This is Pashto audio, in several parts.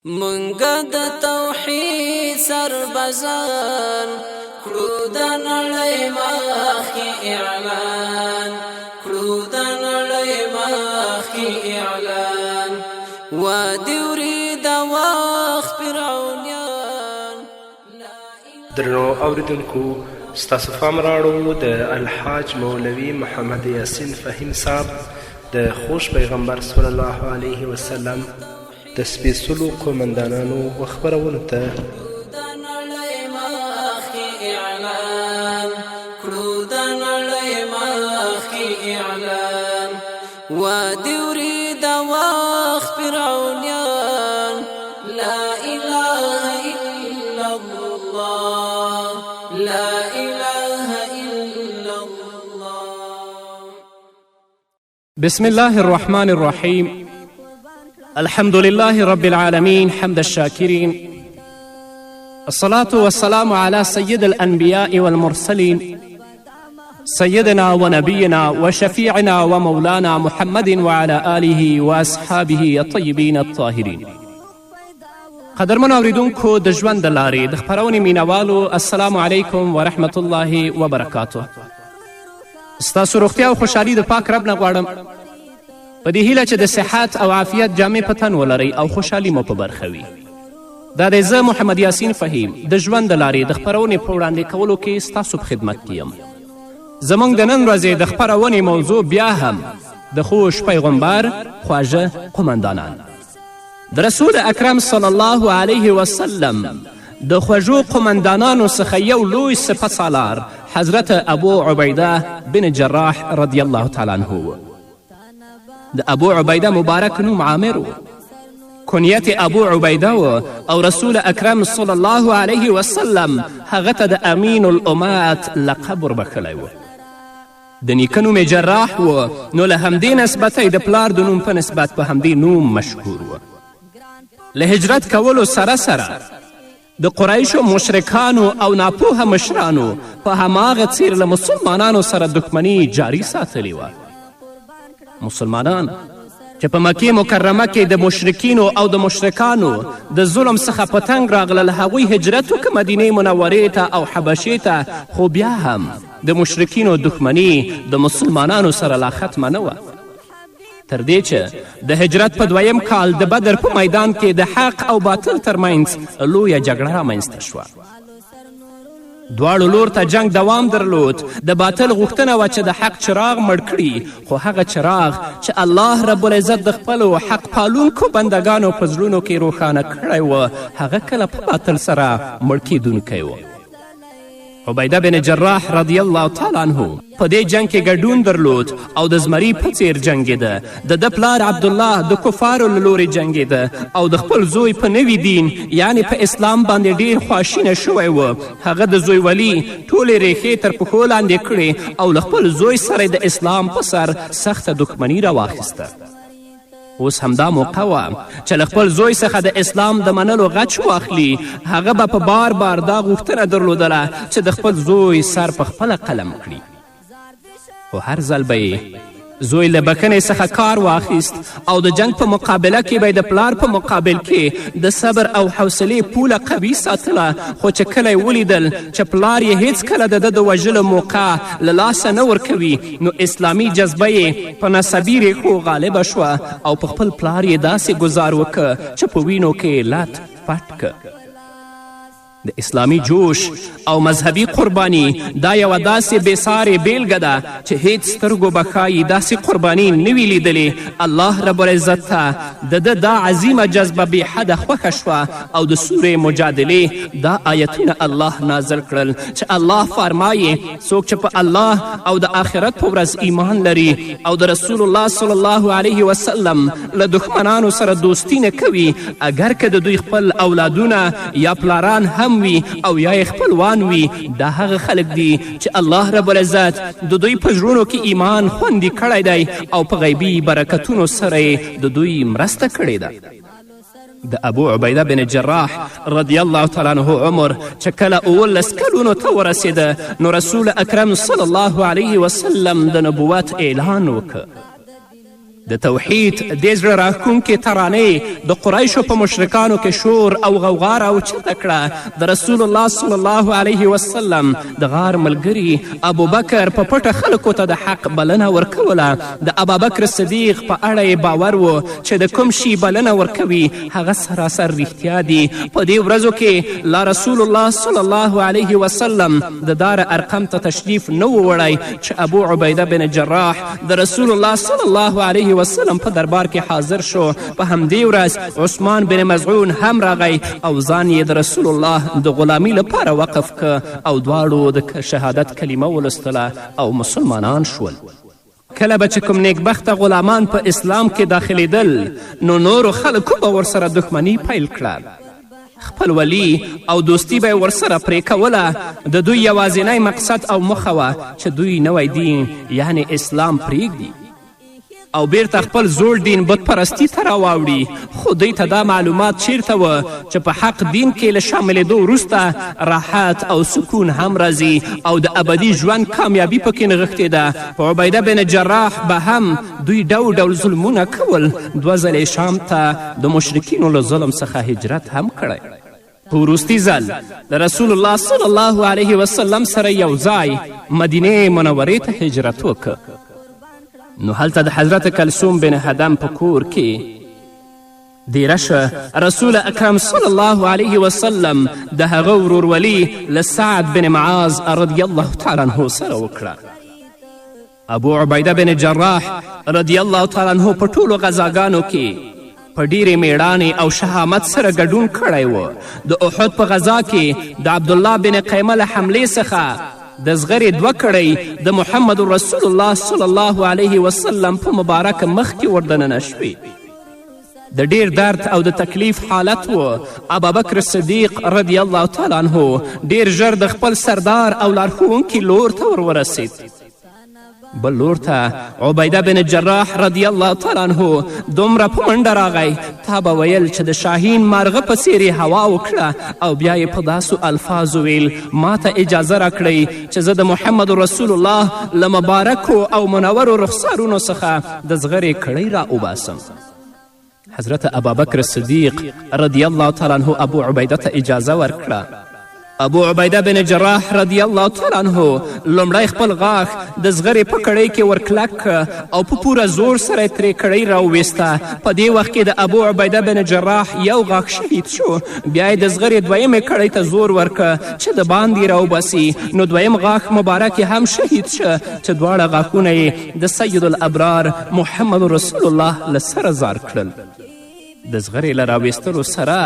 مونږه د توحید سربازان کړو، د نړۍ مخکې اعلان کړو، د نړۍ مخکې اعلان. وادي وري د وخت فرعونیان. درنو اوریدونکو، ستاسو پام راړو د الحاج مولوي محمد یاسین فهیم صاحب د خوش پیغمبر صلی الله علیه وسلم د سپېڅلو قومندانانو و خپرونو ته. د نړۍ مخکې اعلان کړو، د نړۍ مخکې اعلان. وادي وري د وخت فرعونیان. لا اله الا الله، لا اله الا الله. بسم الله الرحمن الرحيم. الحمد لله رب العالمين، حمد الشاكرين، الصلاة والسلام على سيد الأنبياء والمرسلين، سيدنا ونبينا وشفيعنا ومولانا محمد وعلى آله وأصحابه الطيبين الطاهرين. قدرمنو اوریدونکو، د ژوند د لارې د خپرونې مینوالو، السلام علیکم ورحمت الله وبرکاته. ستاسو روغتیا او خوشحالي د پاک رب نه غواړم، په دې هیله چې د صحت او عافیت جامې په تن ولرئ او خوشحالي مو په برخه وي. دا دی زه محمد یاسین فهیم د ژوند د لارې د خپرونې په وړاندې کولو کې ستاسو په خدمت کې یم. زموږ د نن ورځې د خپرونې موضوع بیا هم د خوش پیغمبر خواږه قومندانان. د رسول اکرم صلی الله علیه وسلم د خوږو قومندانانو څخه یو لوی سپه سالار حضرت ابو عبیده بن جراح رضی الله تعالی عنه و. د ابو عبیده مبارک نوم عامر و، کنیت ابو عبیده و، او رسول اکرم صلی الله علیه وسلم هغه ته د امین الامت لقب وربښلی و. د نیکه نوم یې جراح و، نو له همدې نسبته یې د پلار د نوم په نسبت په همدې نوم مشهور و. له هجرت کولو سره سره د قریشو مشرکانو او ناپوهه مشرانو په هماغه څیر له مسلمانانو سره دښمني جاري ساتلې وه. مسلمانان چې په مکې مکرمه کې د مشرکینو او د مشرکانو د ظلم څخه په تنګ راغلل، هغوی هجرت وکړ مدینې منورې ته او حبشې ته، خو بیا هم د مشرکینو دښمني د مسلمانانو سره لا ختمه نه وه، تر دې چې د هجرت په دویم کال د بدر په میدان کې د حق او باطل ترمنځ لویه جګړه رامنځته شوه. دواړو لور ته جنګ دوام درلود. د باطل غوښتنه وه چې د حق چراغ مړ کړي، خو هغه چراغ چې الله رب العزت د خپلو حق پالونکو بندګانو په زړونو کې روښانه کړی و، هغه کله په باطل سره مړ کیدونکی و؟ عبیده بن جراح رضی الله تعالی عنه په دې جنګ کې ګډون درلود او د زمري په څیر جنګېده. د ده پلار عبدالله د کفارو له لورې جنګېده او د خپل زوی په نوي دین، یعنې په اسلام باندې ډیر خواشینه شوی و. هغه د زوی ولي ټولې ریښې تر پښو لاندې کړې او له خپل زوی سره د اسلام په سر سخته دښمني راواخیسته. اوس همدا موقع وه چې له خپل زوی څخه د اسلام د منلو غچ واخلي. هغه به په بار بار دا غوښتنه درلودله چې د خپل زوی سر په خپله قلم کړي، خو هر ځل به یې زوی له بښنې څخه کار واخیست او د جنګ په مقابله کې به یې د پلار په مقابل کې د صبر او حوصلې پوله قوي ساتله. خو چې کله یې ولیدل چې پلار یې هیڅکله د ده د وژلو موقع له لاسه نه ورکوي، نو اسلامي جذبه یې په نسبي ریښو غالبه شوه او په خپل پلار یې داسې ګزار وکه چې په وینو کې یې لت پټ که. د اسلامي جوش او مذهبي قرباني دا یوه داسې بېسارې بیلګه ده چې هیڅ سترګو به ښایي داسې قرباني نه وي لیدلې. الله رب العزت ته د ده دا عظیمه جذبه بې حده خوښه شوه او د سورې مجادلې دا آیتونه الله نازل کړل چې الله فرمایي: څوک چې په الله او د آخرت په ورځ ایمان لري او د رسول الله صلی الله علیه وسلم له دښمنانو سره دوستي نه کوي، اګر که د دوی خپل اولادونه یا پلاران هم وي او یا یې خپلوان وي، دا هغه خلک دي چې الله رب العزت د دوی په زړونو کې ایمان خوندي کړی دی او په غیبي برکتونو سره یې د دوی مرسته کړې ده. د ابو عبیده بن جراح رضی الله تعالی عنه عمر چې کله 17 کلونو ته ورسېده، نو رسول اکرم صلی الله علیه وسلم د نبوت اعلان وکړ. د توحید دې زړه راښکونکې ترانې د قریشو په مشرکانو کې شور او غوغا راوچته کړه. د رسول الله صلی الله علیه وسلم د غار ملګري ابوبکر په پټه خلکو ته د حق بلنه ورکوله. د ابابکر صدیق په اړه یې باور و چې د کوم شي بلنه ورکوي هغه سراسر رښتیا دي. په دې ورځو کې لا رسول الله صلی الله علیه وسلم د دار ارقم ته تشریف نه و وړی چې ابو عبیده بن جراح د رسول الله صلی الله علیه وسلم په دربار کې حاضر شو. په همدې ورځ عثمان بن مزعون هم راغی او ځان یې د رسول الله د غلامي لپاره وقف که او دواړو د شهادت کلمه ولوستله او مسلمانان شول. کله به چې کوم نیکبخته غلامان په اسلام کې داخلیدل نو نورو خلکو به ورسره دښمني پیل کړه، خپلولي او دوستي به یې ورسره پرې کوله. د دوی یوازینی مقصد او موخه وه چې دوی نوی دین یعنې اسلام پرېږدي او بیرته خپل زوړ دین بت پرستی ته راواوړي. خو دوی ته دا معلومات چیرته وه چې په حق دین کې له شاملېدو وروسته راحت او سکون هم راځي او د ابدي ژوند کامیابي پکې نغښتې ده. په عبیده بن جراح به هم دوی ډول ډول ظلمونه کول. دوه ځلې شام ته د مشرکینو له ظلم څخه هجرت هم کړی. په وروستي ځل له رسول الله صلی الله علیه وسلم سره یو ځای مدینې منورې ته هجرت وکړ. نو هلته د حضرت کلثوم بن هدم په کور کې دیره شه. رسول اکرم صلی الله علیه وسلم د هغه ورورولي له سعد بن معاذ رضی الله تعالی عنه سره وکړه. ابو عبیده بن جراح رضی الله تعالی عنه په ټولو غذاګانو کې په ډیرې میړانې او شهامت سره ګډون کړی و. د احد په غذا کې د عبدالله بن قیمه له حملې څخه د زغرې دوه کړۍ د محمد رسول الله صلی الله علیه وسلم په مبارک مخ کې وردننه شوې. د ډیر درد او د تکلیف حالت و. ابابکر صدیق رضی الله تعالی عنه ډیر ژر د خپل سردار او لارښوونکي لور ته ور ورسید. بل لور ته عبیده بن جراح رضی الله تعالی عنه دومره په منډه راغی، تا به ویل چې د شاهین مارغه په څیر یې هوا وکړه او بیا یې په داسو الفاظو ویل: ما ته اجازه راکړئ چې زه د محمد رسول الله له مبارکو او منورو رخسارونو څخه د زغرې کړۍ را وباسم. حضرت ابابکر صدیق رضی الله تعالی عنه ابو عبیده ته اجازه ورکړه. ابو عبیده بن جراح رضی الله تعالی عنه لومړی خپل غاښ د زغرې په کړۍ کې ورکلک که او په پوره زور سره یې ترې کړۍ راوویسته. په دې وخت کې د ابو عبیده بن جراح یو غاښ شهید شو. بیا یې د زغرې دویمې کړۍ ته زور ورکه چې د باندې راوباسي، نو دویم غاښ مبارک یې هم شهید شه چې دواړه غاښونه یې د سید الابرار محمد رسول الله له سره ځار کړل. د زغرې له راویستلو سره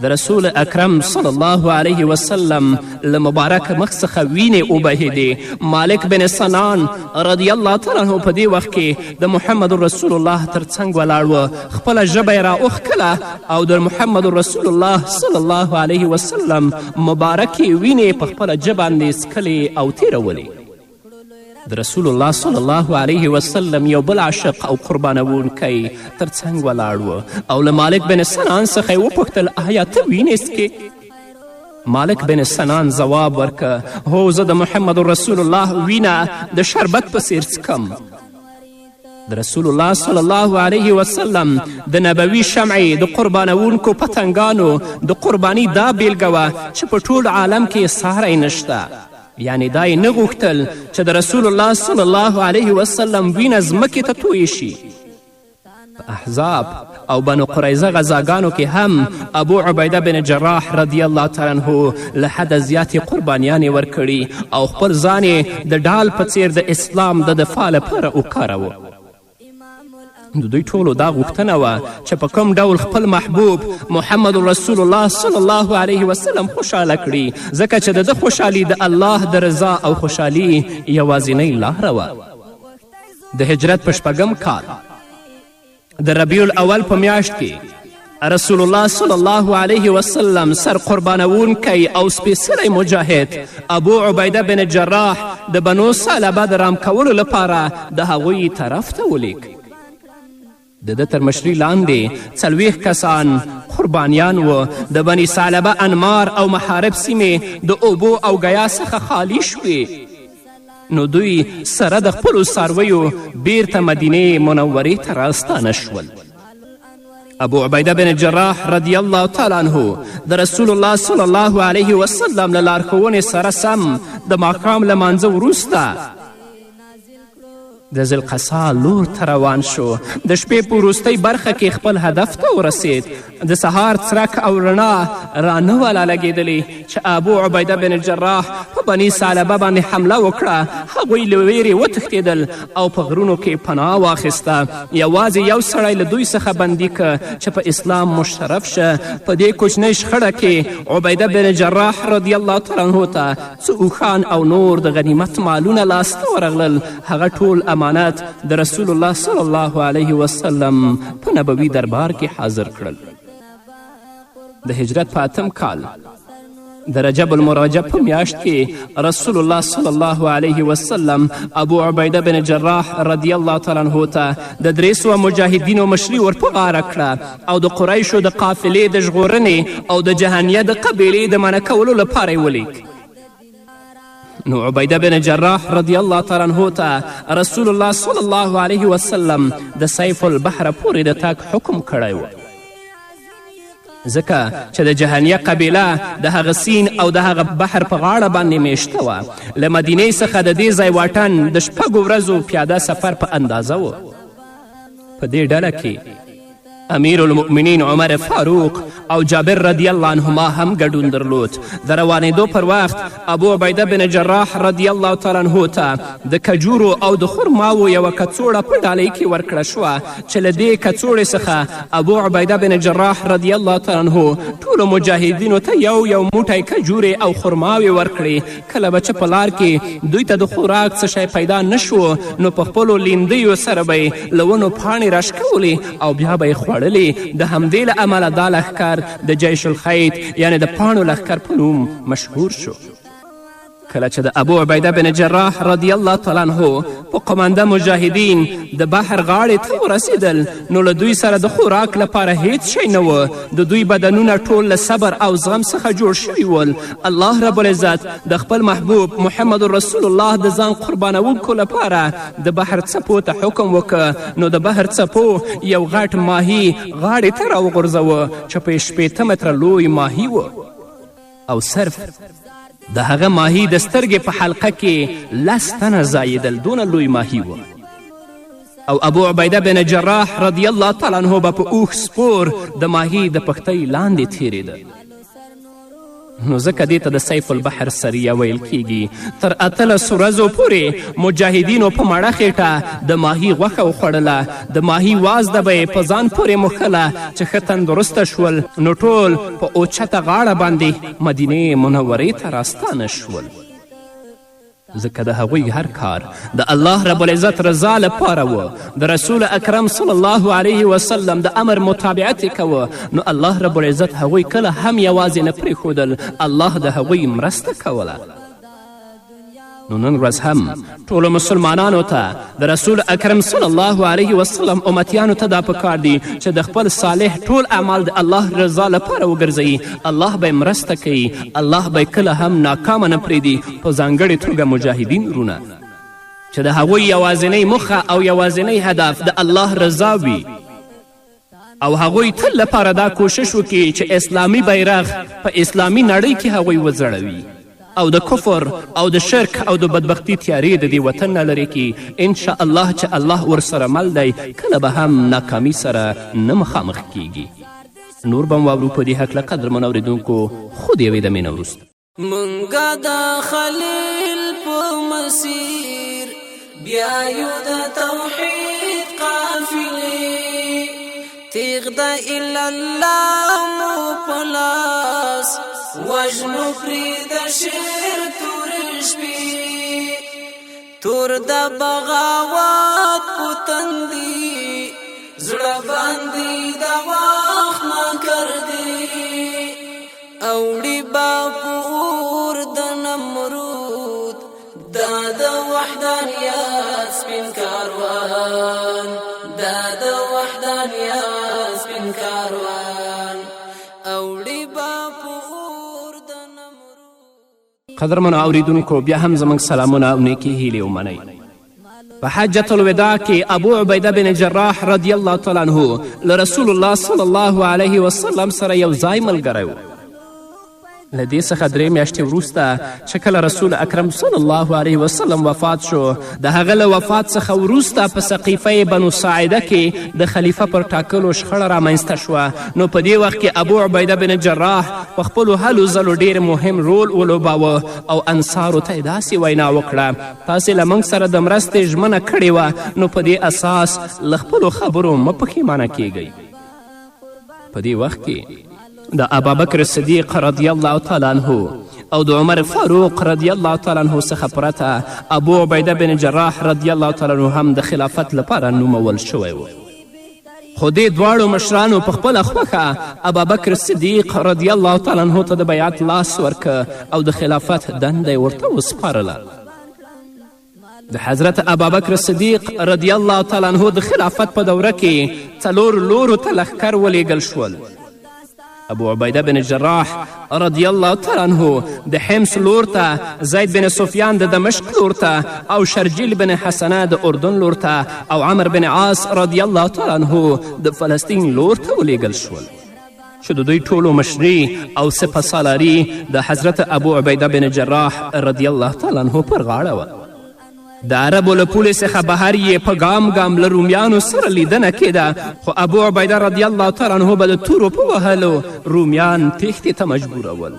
د رسول اکرم صلی الله علیه وسلم له مبارک مخ څخه وینې وبهیدې. مالک بن سنان رضی الله تعالی عنه په دې وخت کې د محمد رسول الله تر څنګ ولاړ و، خپله ژبه یې راوښکله او د محمد رسول الله صلی الله علیه وسلم مبارکې وینې په خپله ژبه باندې څکلې او تیرولې. د رسول الله صلی الله علیه وسلم یو بل عاشق او قربانوونکی تر څنګ ولاړ و او له مالک بن سنان څخه یې وپوښتل: آیا ته وینې څکې؟ مالک بن سنان ځواب ورکه: هو، زه د محمد رسول الله وینه د شربت په څیر څکم. د رسول الله صلی الله علیه وسلم د نبوي شمعې د قربانوونکو پتنګانو د قرباني دا بیلګه وه چې په ټول عالم کې ساری نشته. یعنې دا یې نه غوښتل چې د رسول الله صلی الله علیه وسلم وینه ځمکې ته تویې شي. په احزاب او بنو قریظه غذاګانو کې هم ابو عبیده بن جراح رضی الله تعالی عنه له حده زیاتې قربانیانې ورکړي او خپل ځان یې د ډال په څیر د اسلام د دفاع لپاره وکاروه. د دوی ټولو دا غوښتنه وه چې په کوم ډول خپل محبوب محمد رسول الله صلی الله علیه وسلم خوشحاله کړي، ځکه چې د ده خوشحالي د الله د رضا او خوشحالي یوازینۍ لاره وه. د هجرت په شپږم کال د ربیع الاول په میاشت کې رسول الله صلی الله علیه وسلم سر قربانوونکی او سپېڅلی مجاهد ابو عبیده بن جراح د بنو ثعلبه د رام کولو لپاره د هغوی طرف ته ولیږ. د ده تر مشري لاندې 40 کسان قربانیان و. د بني ثعلبه انمار او محارب سیمې د اوبو او ګیا څخه خالي شوې. نو دوی سره د خپلو څارویو بیرته مدینې منورې ته راستانه شول. ابو عبیده بن جراح رضی الله تعالی عنه د رسول الله صلی الله علیه وسلم له لارښوونې سره سم د ماښام له مانځه وروسته د ذوالقصا لور ته روان شو. د شپې په وروستۍ برخه کې خپل هدف ته ورسید. د سهار څرک او رڼا رانه وه لا لګېدلې چې ابو عبیده بن جراح په بني ثعلبه باندې حمله وکړه. هغوی له ویرې وتښتېدل او په غرونو کې پناه واخیسته. یوازې یو سړی له دوی څخه بندي که چې په اسلام مشرف شه. په دې کوچنۍ شخړه کې عبیده بن جراح رضی الله تعالی عنه ته څه اوښان او نور د غنیمت مالونه لاسته ورغلل. هغه ټول امانت د رسول الله صلی الله علیه وسلم په نبوي دربار کې حاضر کړل. د هجرت په اتم کال د رجب المرجب په میاشت کې رسول الله صلی الله علیه وسلم ابو عبیده بن جراح رضی الله تعالی عنه ته د 300 مجاهدینو مشري ور په غاړه کړه او د قریشو د قافلې د ژغورنې او د جهنیه د قبیلې د منع کولو لپاره یې ولیک. نو عبیده بن جراح رضی الله تعالی عنه ته رسول الله صلی الله علیه وسلم د سیف البحر پورې د تګ حکم کړی و، ځکه چې د جهنیه قبیله د هغه سین او د هغه بحر په غاړه باندې میشته وه. له مدینې څخه د دې ځای واټن د 6 ورځو پیاده سفر په اندازه و. په دې ډله کې امیر المؤمنین عمر فاروق او جابر رضی الله عنهما هم ګډون درلود. د روانېدو پر وخت ابو عبیده بن جراح رضی الله تعالی عنه ته د کجورو او د خرماوو یوه کڅوړه په ډالۍ کې ورکړه شوه چې له دې کڅوړې څخه ابو عبیده بن جراح رضی الله تعالی عنه ټولو مجاهدینو ته یو یو موټی کجورې او خرماوې ورکړې. کله به چې په لار کې دوی ته د خوراک څه شی پیدا نه شو نو په خپلو لیندیو سره به یې له ونو پاڼې راشکولې او بیا به یې خوړلې. د همدې له امله دا لښکر د جیش الخیط یعنې د پاڼو لښکر په نوم مشهور شو. کله چې د ابو عبیده بن جراح رضی الله تعالی عنه په قومنده مجاهدین د بحر غاړې ته ورسېدل نو له دوی سره د خوراک لپاره هیڅ شی نه و. د دوی بدنونه ټول له صبر او زغم څخه جوړ شوي ول. الله رب العزت د خپل محبوب محمد رسول الله د ځان قربانوونکو لپاره د بحر څپو ته حکم وکړ. نو د بحر څپو یو غټ ماهي غاړې ته راوغورځوه چې په 60 متره لوی ماهي و او صرف د هغه ماهي د سترګې په حلقه کې 10 تنه ځایېدل، دونه لوی ماهي و. او ابو عبیده بن جراح رضی الله تعالی عنه به په اوښ سپور د ماهي د پښتۍ لاندې تیرېده. نو ځکه دې ته د سیف البحر سریه ویل کیږي. تر 18 ورځو پورې مجاهدینو په مړه خېټه د ماهي غوښه وخوړله. د ماهي وازده به یې په ځان پورې موښله چې ښه تندرسته شول نو ټول په اوچته غاړه باندې مدینې منورې ته راستانه شول. ځکه د هغوی هر کار د الله رب العزت رضا لپاره و، د رسول اکرم صلی الله علیه وسلم د امر متابعت یې کوه. نو الله رب العزت هغوی کله هم یوازې نه پرېښودل، الله د هغوی مرسته کوله. نو نن ورځ هم ټولو مسلمانانو ته د رسول اکرم صلی الله علیه وسلم امتیانو ته دا پکار دي چې د خپل صالح ټول اعمال د الله رضا لپاره وګرځوي. الله به یې مرسته کوي، الله به یې کله هم ناکامه نه پرېږدي. په ځانګړې توګه مجاهدین ورونه چې د هغوی یوازینۍ موخه او یوازینۍ هدف د الله رضا وي او هغوی تل لپاره دا کوشش وکړي چې اسلامي بیرغ په اسلامي نړۍ کې هغوی وځړوي او د کفر او د شرک او د بدبختی تیارې د دې وطن نه لرې کړي. انشاءالله چې الله ورسره مل دی کله به هم ناکامي سره نه مخامخ کیږي. نور به هم واورو په دې هکله قدرمن اورېدونکو خو د یوې دمې نه وروسته. مونږه د خلیل په مسیر بیا یو د توحید قافلې، تیغ د الله مو پلاس وژنو پرې د شعر تور شپې، تور د بغاوت پتندي زړه باندې د وخت مکر دی، اوړي با پور د نمرود دا د وحدانیت سپین کاروان، دا د وحدانیت سپین کاروان، اوړي با پور د نمرود. قدرمنو اوریدونکو، بیا هم زموږ سلامونه او نیکې هیلې ومنئ. په حجة الوداع کې ابو عبیده بن جراح رضی الله تعالی عنه له رسول الله صلی الله علیه وسلم سره یو ځای ملګری و. له دې څخه 3 میاشتې وروسته چې کله رسول اکرم صلی الله علیه وسلم وفات شو، د هغه له وفات څخه وروسته په سقیفه بنو ساعده کې د خلیفه پر ټاکلو شخړه رامنځته شوه. نو په دې وخت کې ابو عبیده بن جراح په خپلو هلو ځلو ډیر مهم رول ولوباوه او انصارو ته یې داسې وینا وکړه: تاسې له موږ سره د مرستې ژمنه کړې وه، نو په دې اساس له خپلو خبرو مه پښیمانه کیږئ. په دې وخت کې د ابابکر صدیق رضی الله تعالی عنه او د عمر فاروق رضی الله تعالی عنه څخه پرته ابو عبیده بن جراح رضی الله تعالی عنه هم د خلافت لپاره نومول شوی و. خو دې دواړو مشرانو په خپله خوښه ابابکر صدیق رضی الله تعالی عنه ته د بیعت لاس ورکه او د خلافت دنده یې ورته وسپارله. د حضرت ابابکر صدیق رضی الله تعالی عنه د خلافت په دوره کې 4 لورو ته لښکر ولیږل شول. ابو عبیده بن جراح رضی الله تعالی عنه د حمص لور ته، زید بن سفیان د دمشق لور ته، او شرجیل بن حسنه د اردن لور ته، او عمر بن عاص رضی الله تعالی عنه د فلسطین لور ته ولیږل شول، چې د دوی ټولو مشري او سپه سالاري د حضرت ابو عبیده بن جراح رضی الله تعالی عنه پر غاړه وه. د عربو له پولې څخه بهر یې په ګام ګام له رومیانو سره لیدنه کیده، خو ابو عبیده رضی الله تعالی عنه به د تورو په وهلو رومیان تیښتې ته مجبورول.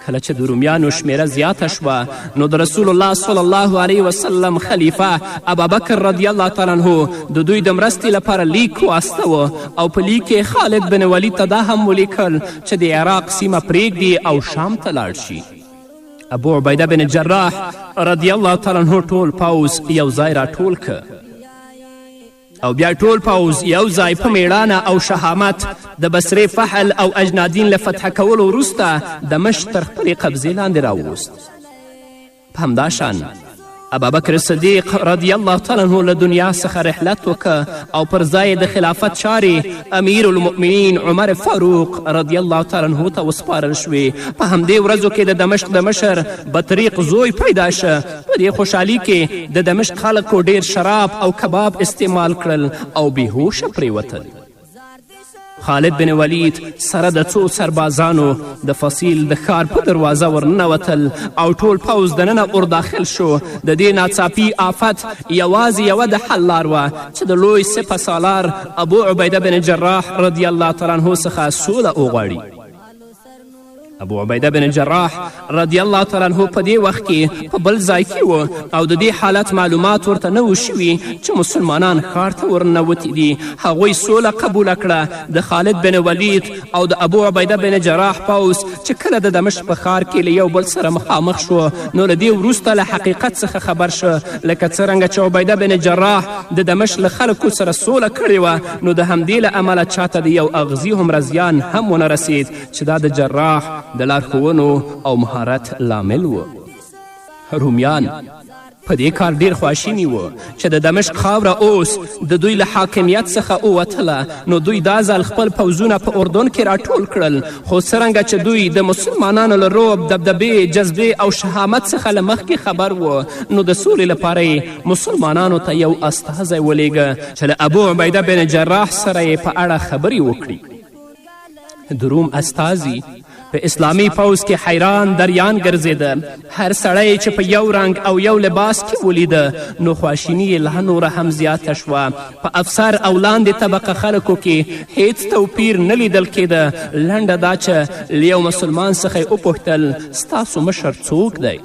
کله چې د رومیانو شمیره زیاته شوه، نو د رسول الله صلی الله علیه وسلم خلیفه ابابکر رضی الله تعالی عنه د دوی د مرستې لپاره لیک واستوه او په لیک کې خالد بن ولید ته دا هم ولیکل چې د عراق سیمه پرېږدي او شام ته لاړ شي. ابو عبیده بن جراح رضی الله تعالی عنه ټول پوځ یو ځای راټول که او بیا ټول پوځ یو ځای په میړانه او شهامت د بصرې فحل او اجنادین له فتح کولو وروسته دمشق تر خپلې قبضې لاندې راووست. په همداشان ابابکر صدیق رضی الله تعالی عنه له دنیا څخه رحلت وکړه او پر ځای د خلافت چارې امیر المؤمنین عمر فاروق رضی الله تعالی عنه ته وسپارل شوې. په همدې ورځو کې د دمشق د مشر بطریق زوی پیدا شه. په دې خوشحالي کې د دمشق خلکو ډیر شراب او کباب استعمال کړل او بېهوشه پرېوتل. خالد بن ولید سره د څو سربازانو د فصیل د ښار په دروازه ورننوتل او ټول پوځ دننه ور داخل شو. د دې ناڅاپي آفت یوازې یوه د حل لار وه چې د لوی سپه سالار ابو عبیده بن جراح رضی الله تعالی عنه څخه سوله وغواړي. ابو عبیده بن جراح رضی الله تعالی عنه په دې وخت کې په بل ځای کې و او د دې حالت معلومات ورته نه و شوي چې مسلمانان ښار ته ورننوتي دي. هغوی سوله قبوله کړه. د خالد بن ولید او د ابو عبیده بن جراح پوځ چې کله د دمشق په ښار کې له یو بل سره مخامخ شو، نو له دې وروسته له حقیقت څخه خبر شو. لکه څرنګه چې عبیده بن جراح د دمشق له خلکو سره سوله کړې وه، نو د همدې له امله چاته د یو اغزي هومره زیان هم ونه رسید، چې دا د جراح د لارښوونو او مهارت لامل و. رومیان په دې کار ډیر خواشیني وو چې د دمشق خاوره اوس د دوی له حاکمیت څخه ووتله، نو دوی دا ځل خپل پوځونه په اردن کې راټول کړل. خو څرنګه چې دوی د مسلمانانو له رعب، دبدبې، جذبې او شهامت څخه له مخکې خبر وو، نو د سولې لپاره یې مسلمانانو ته یو استازی ولیږه چې له ابو عبیده بن جراح سره یې په اړه خبرې وکړي. د روم استازي په اسلامي پوځ کې حیران دریان ګرځېده. هر سړی چې په یو رنګ او یو لباس کې ولیده، نو خواشیني یې لا نوره هم زیاته شوه. په افسر او لاندې طبقه خلکو کې هیڅ توپیر نه لیدل کېده. لنډه دا چې له یو مسلمان څخه یې وپوښتل: ستاسو مشر څوک دی؟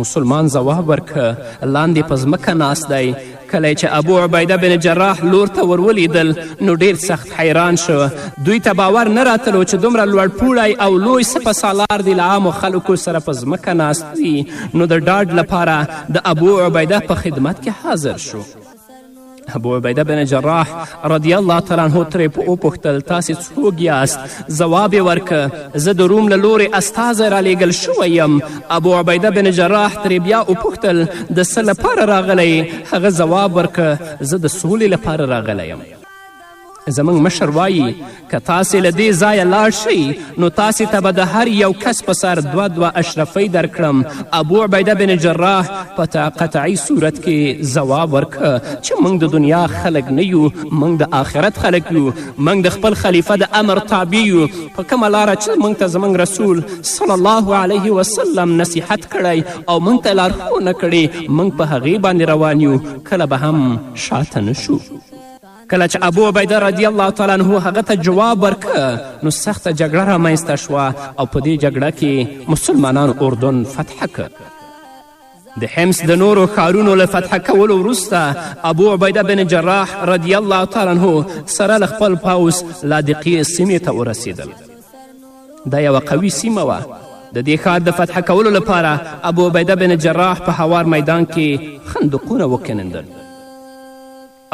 مسلمان ځواب ورکه: لاندې په ځمکه ناست دی. کله چې ابو عبیده بن جراح لور ته ور ولیدل، نو ډیر سخت حیران شو. دوی ته باور نه راتلو چې دومره لوړ پوړی او لوی سپه سالار دې له عامو خلکو سره په ځمکه ناست وي، نو د ډاډ لپاره د ابو عبیده په خدمت کې حاضر شو. ابو عبیده بن جراح رضی الله تعالی عنه ترې وپوښتل: تاسې څوک یاست؟ ځواب یې ورکه: زه د روم له لورې استازی رالیږل شوی یم. ابو عبیده بن جراح ترې بیا وپوښتل: د څه لپاره راغلی؟ هغه ځواب ورکه: زه د سولې لپاره راغلی یم. زموږ مشر وایي که تاسې له دې ځایه لاړ شئ نو تاسې ته به د هر یو کس په سر دوه دوه اشرفۍ درکړم. ابو عبیده بن جراح په قطعي صورت کې ځواب ورکړه چې موږ د دنیا خلک نه یو، موږ د آخرت خلک یو، موږ د خپل خلیفه د امر تابع یو. په کومه لاره چې موږ ته زموږ رسول صلی الله علیه وسلم نصیحت کړی او موږ ته لارښوونه کړې، موږ په هغې باندې روان یو، کله به هم شاته نه شو. کله چې ابو عبیده رضی الله تعالی عنه هغه ته جواب ورکه نو سخته جګړه رامنځته شوه او په دې جګړه کې مسلمانانو اردن فتح که. د حمص د نورو ښارونو له فتح کولو وروسته ابو عبیده بن جراح رضی الله تعالی عنه سره له خپل پوځ لادقیې سیمې ته ورسېدل. دا یوه قوي سیمه وه. د دې ښار د فتح کولو لپاره ابو عبیده بن جراح په هوار میدان کې خندقونه وکیندل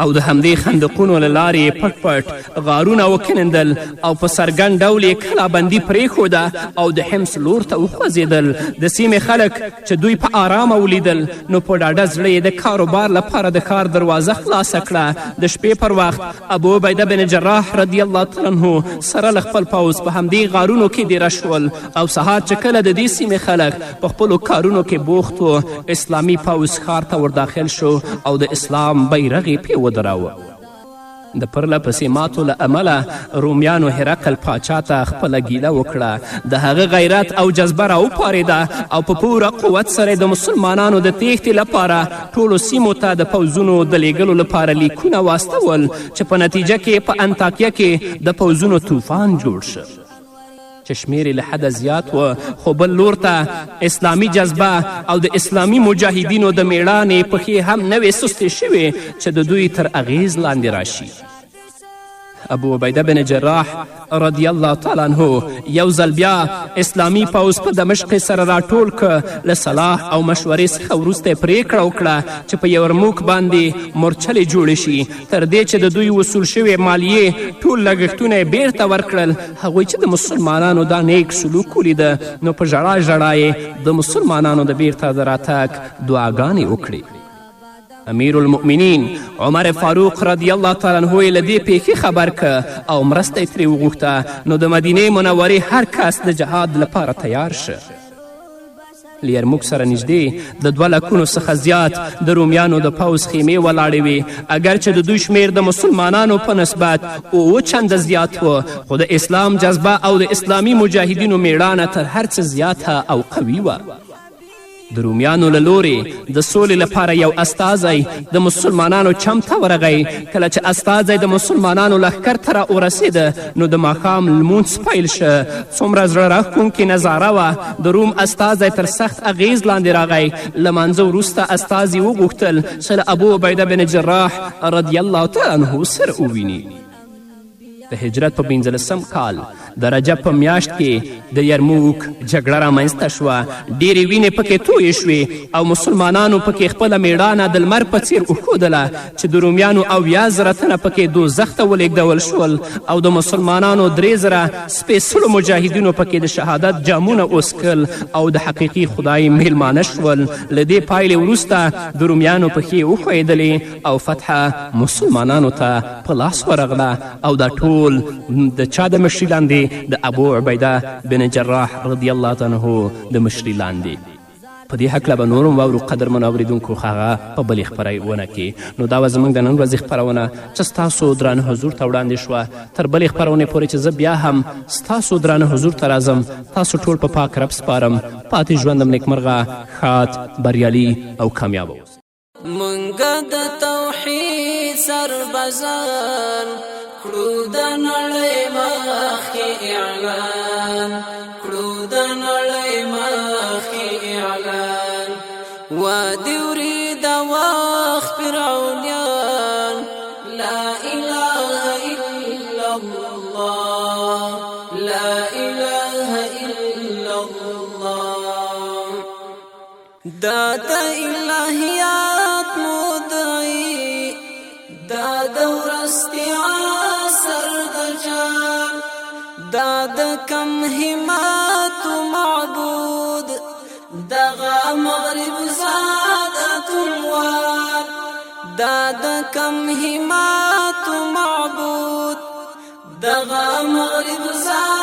او د همدې خندقونو له لارې یې پټ پټ غارونه وکیندل او په څرګند ډول یې کلابندي پرېښوده او د حمص لور ته وخوځېدل. د سیمې خلک چې دوی په آرامه ولیدل نو په ډاډه زړه یې د کاروبار لپاره د ښار دروازه خلاصه کړه. د شپې پر وخت ابو عبیده بن جراح رضی الله تعالی عنه سره له خپل پوځ په همدې غارونو کې دیره شول او سهار چې کله د دې سیمې خلک په خپلو کارونو کې بوخت و، اسلامي پوځ ښار ته ورداخل شو او د اسلام بیرغ یې پرې ودراوه. د پرله پسې ماتو له امله رومیانو هرقل پاچا ته خپله ګیله وکړه. د هغه غیرت او جذبه راوپارېده او په پوره قوت سره د مسلمانانو د تیښتې لپاره ټولو سیمو ته د پوځونو د لیږلو لپاره لیکونه واستول چې په نتیجه کې په انتاکیه کې د پوځونو طوفان جوړ شو چې شمیر یې له حده زیات و. خو بل لور ته اسلامي جذبه او د اسلامي مجاهدینو د میړانې پښې هم نه وې سستې شوې چې د دوی تر اغیز لاندې راشي. ابو عبیده بن جراح رضی الله تعالی عنه یو ځل بیا اسلامي پوځ په دمشق سره راټول که. له صلاح او مشورې څخه وروسته یې پرېکړه وکړه چې په یرموک باندې مورچلې جوړې شي، تر دې چې د دوی وصول شوې مالیې ټول لګښتونه یې بیرته ورکړل. هغوی چې د مسلمانانو دا نیک سلوک ولیده نو په ژړا ژړا یې د مسلمانانو د بیرته د راتګ دعاګانې وکړې. امیر المؤمنین عمر فاروق رضی الله تعالی عنه یې له دې پیښې خبر که او مرسته یې ترې وغوښته. نو د مدینې منورې هر کس د جهاد لپاره تیار شه. له یرموک سره نږدې د 2 لکونو څخه زیات د رومیانو د پوځ خیمې ولاړې وې. اګر چې د دوی شمیر د مسلمانانو په نسبت 7 چنده زیات و، خو د اسلام جذبه او د اسلامي مجاهدینو میړانه تر هر څه زیاته او قوي وه. د رومیانو له لورې د سولې لپاره یو استازی د مسلمانانو چم ته ورغی. کله چې استازی د مسلمانانو لښکر ته را ورسېده نو د ماښام لمونځ پیل شه. څومره زړه راښکونکې نظاره وه. د روم استازی تر سخت اغیز لاندې راغی. لمانځه وروسته استازي وغوښتل چې له ابو عبیده بن جراح رضی الله تعالی عنه سره وویني. د هجرت په 15 کال د رجب په میاشت کې د یرموک جګړه رامنځته شوه. ډېرې وینې پکې تویې شوې او مسلمانانو پکې خپله میړانه د لمر په څیر وښودله چې د رومیانو 70,000 تنه پکې دوزخ ته ولیږدول شول او د مسلمانانو 3,000 سپېڅلو مجاهدینو پکې د شهادت جامونه وڅکل او د حقیقي خدای میلمانه شول. له دې پایلې وروسته د رومیانو پښې وښویېدلې او فتحه مسلمانانو ته په لاس ورغله او دا ټول د چا د مشري لاندې؟ د ابو عبیده بن جراح رضی الله تعالی عنه د مشري لاندې. په دې هکله به نور هم واورو قدرمنو اورېدونکو، خو هغه په بلې خپرونه کې. نو دا وه زموږ د نن ورځې خپرونه چې ستاسو درانه حضور ته وړاندې شوه. تر بلې خپرونې پورې چې زه بیا هم ستاسو درانه حضور ته راځم، تاسو ټول په پاک رب سپارم. پاتې ژوندم نیکمرغه، ښاد، بریالي او کامیابه اوسئ. مونږ د توحید سربازان کړو، د نړۍ مخکې اعلان کړو، د نړۍ مخکې اعلان. وادي وري د وخت فرعونیان، لا اله الا الله، لا اله الا الله. دا د الهیات مدعي، دا د ورستي عصر د جان، دا د کم همت معبود، دغه مغرب زادت وال، دا د کم همت معبود. دغه مغرب ځان.